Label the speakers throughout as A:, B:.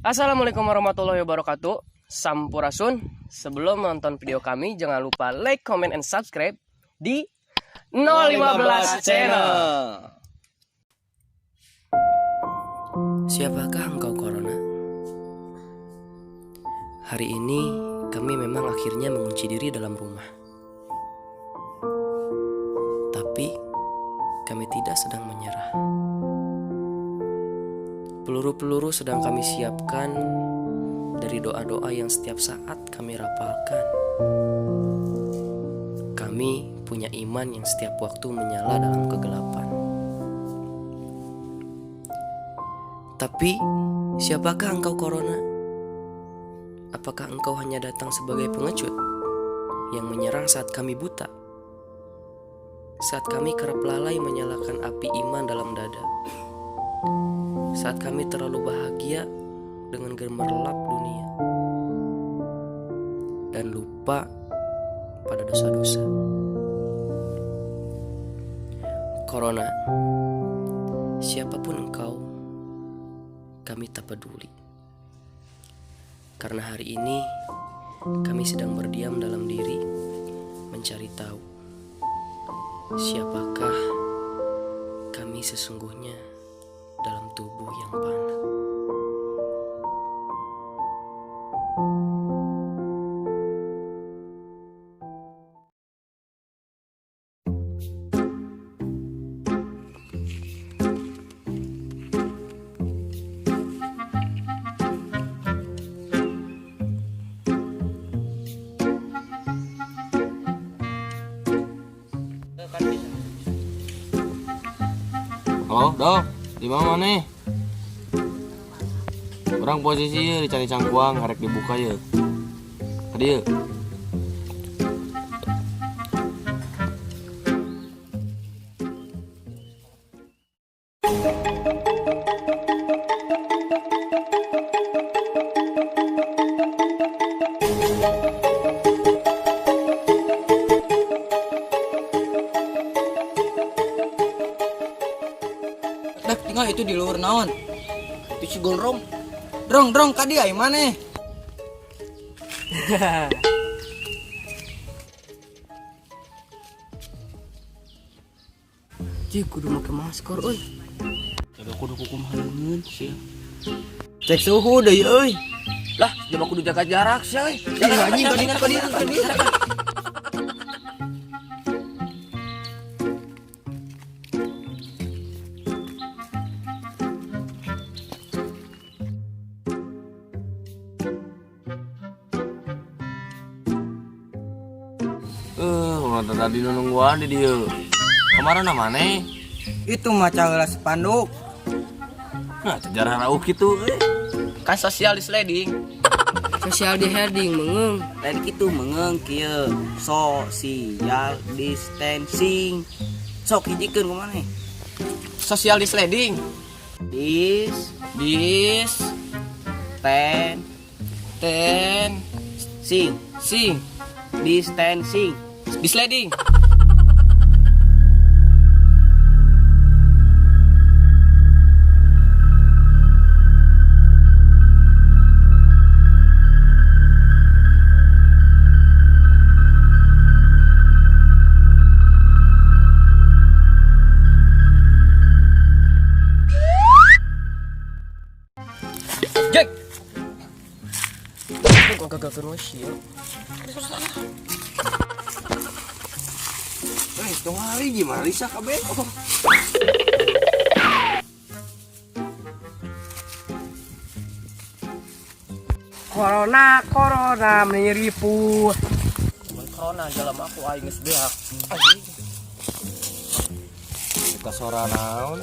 A: Assalamualaikum warahmatullahi wabarakatuh. Sampurasun. Sebelum menonton video kami, jangan lupa like, comment, and subscribe di 015 Channel. Siapakah engkau, Corona? Hari ini kami memang akhirnya mengunci diri dalam rumah. Tapi kami tidak sedang menyerah. Peluru-peluru sedang kami siapkan dari doa-doa yang setiap saat kami rapalkan. Kami punya iman yang setiap waktu menyala dalam kegelapan. Tapi, siapakah engkau, Corona? Apakah engkau hanya datang sebagai pengecut yang menyerang saat kami buta? Saat kami kerap lalai menyalakan api iman dalam dada, saat kami terlalu bahagia dengan gemerlap dunia dan lupa pada dosa-dosa. Corona, siapapun engkau, kami tak peduli. Karena hari ini kami sedang berdiam dalam diri mencari tahu siapakah kami sesungguhnya dalam tubuh yang fana.
B: Halo, Dok. Di mana nih? Urang posisi ya di Candi Cangkuang, karek dibuka ya. Tadi ya.
C: Dak tinggal itu di luhur naon? Itu si Gondrong. Drong, drong, kadi ai maneh?
A: Cik, kudu make masker euy.
B: Jaga kudu kukumaha leungeun sia.
C: Cek suhu deui euy.
B: Lah, jaga kudu jaga jarak sia euy.
C: Ih, anjing, kadieu kadieu kadieu.
B: Urang teh tadi nu nungguan di dieu. Kemarin maneh?
C: Itu mah caheula spanduk.
B: Nah, sejarah rauh kitu euy.
D: Kan social sliding.
A: Social di heading mengeung.
C: Lain kitu mengeung kieu. Social distancing. Sok hijikeun ku maneh.
D: Social sliding.
C: Dis
D: Dis
C: ten
D: ten
C: sing
D: sing
C: distancing.
D: Disliding.
A: Jack. Kok gagal terus ya?
B: Eh, tong hari gimana Risa kabeh?
A: Corona, corona menipu.
D: Mun corona jalan aku aing geus beak.
B: Kita sora naon?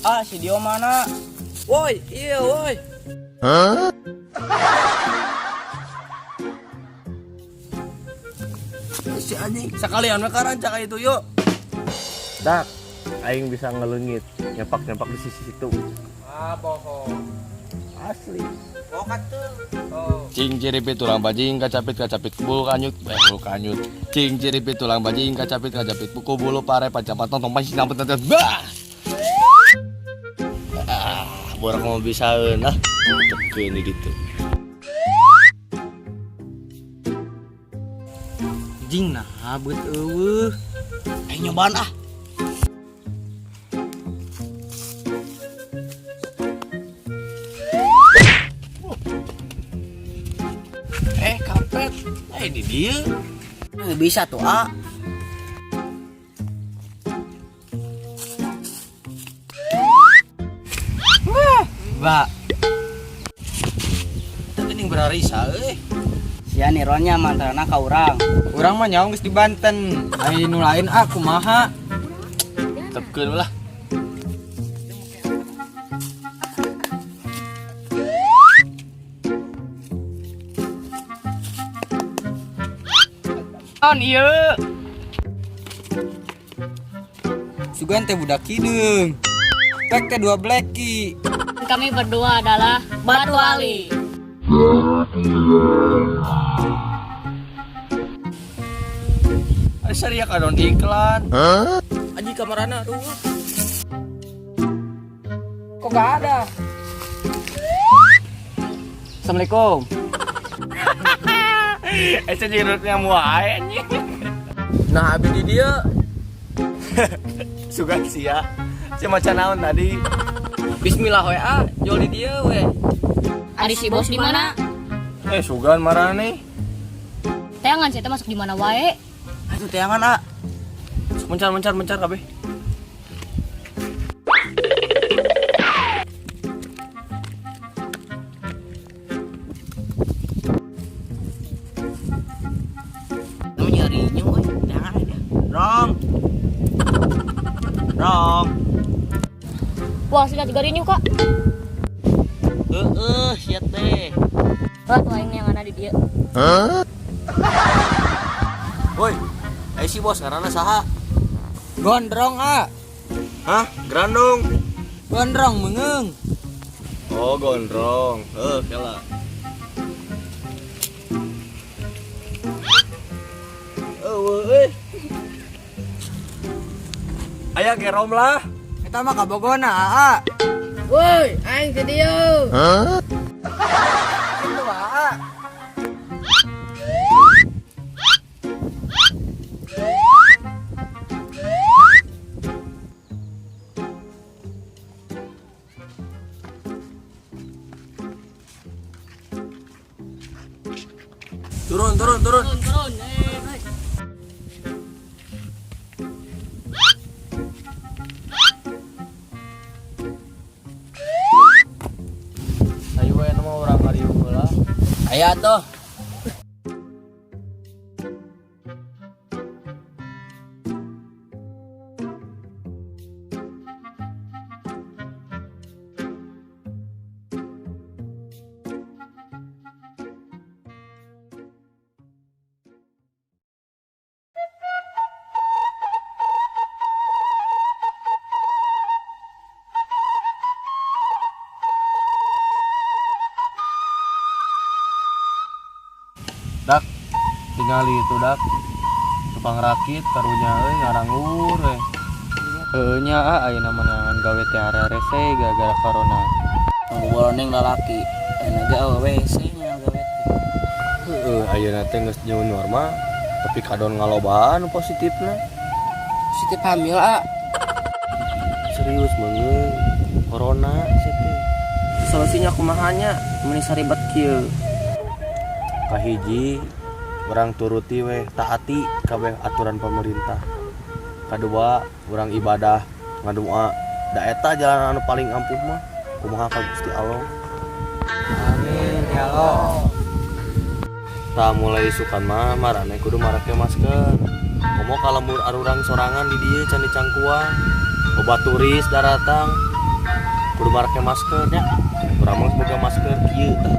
C: Ah, si Dio mana?
D: Woi, iya woi.
B: Si anjing sekalian we karancak itu yuk.
E: Dak, aing bisa ngelengit, nyepak-nyepak di sisi situ.
D: Ah, bohong.
E: Asli.
C: Bokat tuh.
D: Oh.
B: Cing ciripit tulang bajing kacapit kacapit bulu kanyut eh bulu kanyut. Cing ciripit tulang bajing kacapit kacapit buku bulu pare pancampat tong tong pancing nampet nampet bah. Ah. Borak mau bisaeun ah. Tepkeun di ditu.
F: Jing nah beut eueuh.
C: Aing nyobaan ah.
B: Kampret. Di dieu.
C: Bisa tuh ah.
F: Ba.
B: Teu geuning berarisa euy.
C: Sia nironnya mantrana ka urang.
F: Urang mah nyawa geus di Banten. Ai nu lain ah kumaha?
B: Tepkeun lah.
D: On ieu.
F: Sugan teh budak hideung. Pek teh dua bleki.
G: Kami berdua adalah Batu Ali.
B: Ari saria kadon iklan.
D: Aji kamarana tuh. Kok gak ada? Assalamualaikum.
B: Eta jeung rutnya wae anjing.
D: Nah, abi di dia.
B: Sugan sia. Sia maca naon tadi?
D: Bismillah we ah, jual di dia we.
G: Ari si bos di mana?
B: Sugan marane.
G: Teangan saya masuk di mana wae?
C: Aduh teangan ah.
B: Mencar mencar mencar kabeh.
C: Kamu nyari euy, teangan aja. Rong. Rong.
G: Wah, sudah 3 rinyu, Kak.
C: Heeh, sia teh.
G: Wah, tuh aing yang ada di dia.
B: Woi, si bos ngaranna saha?
F: Gondrong ah.
B: Hah? Grandong.
F: Gondrong meungeung.
B: Oh, gondrong. Kela. Eueuh euy. Aya gerom lah.
F: Eta mah kabogona aa.
D: Woi, aing di dieu.
F: Itu aa.
B: Turun, turun, turun.
G: Turun, turun.
B: Ayo we nu mah urang ngariung heula.
C: Aya tuh.
B: Dak, tingali itu dak. Tukang rakit karunya euy ngarangur we.
F: Heueuh nya ah ayeuna menangan gawe teh ararese gara-gara corona.
C: Ngobroling lalaki, enak ge awewe hese nya gawe teh.
B: Heeh, ayeuna teh geus jauh normal, tapi kadon ngalobaan positifna.
D: Positif hamil ah.
B: Serius meungeung corona sih teh.
A: Solusinya kumaha nya meuni saribet kieu.
B: Kahiji urang turuti weh taati kabeh aturan pemerintah. Kadua urang ibadah ngadoa da eta jalan anu paling ampuh mah kumaha ka Gusti Allah.
F: Amin ya Allah.
B: Tah mulai isukan mah marane kudu marake masker. Komo ka lembur arurang sorangan di dieu can dicangkuang. Loba turis daratang kudu marake masker nya. Urang mah boga masker kieu tah.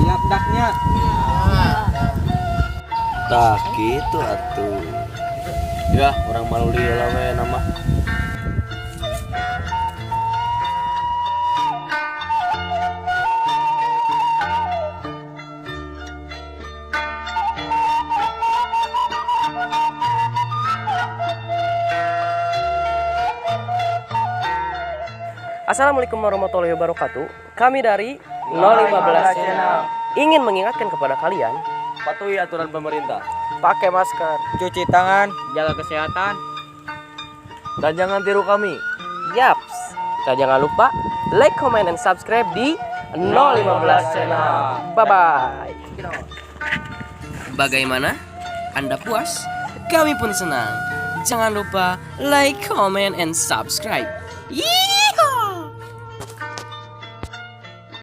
F: Siap daknya.
B: Tah kitu atuh. Ya, urang maluli heula we nama.
A: Assalamualaikum warahmatullahi wabarakatuh. Kami dari 015 Channel ingin mengingatkan kepada kalian
B: Patuhi aturan pemerintah.
F: Pakai masker, cuci tangan,
C: Jaga kesehatan.
B: Dan jangan tiru kami.
A: Yaps. Dan jangan lupa like, comment, and subscribe di 015 Channel. Bye bye. Bagaimana? Anda puas? Kami pun senang. Jangan lupa like, comment, and subscribe. Yeehaw!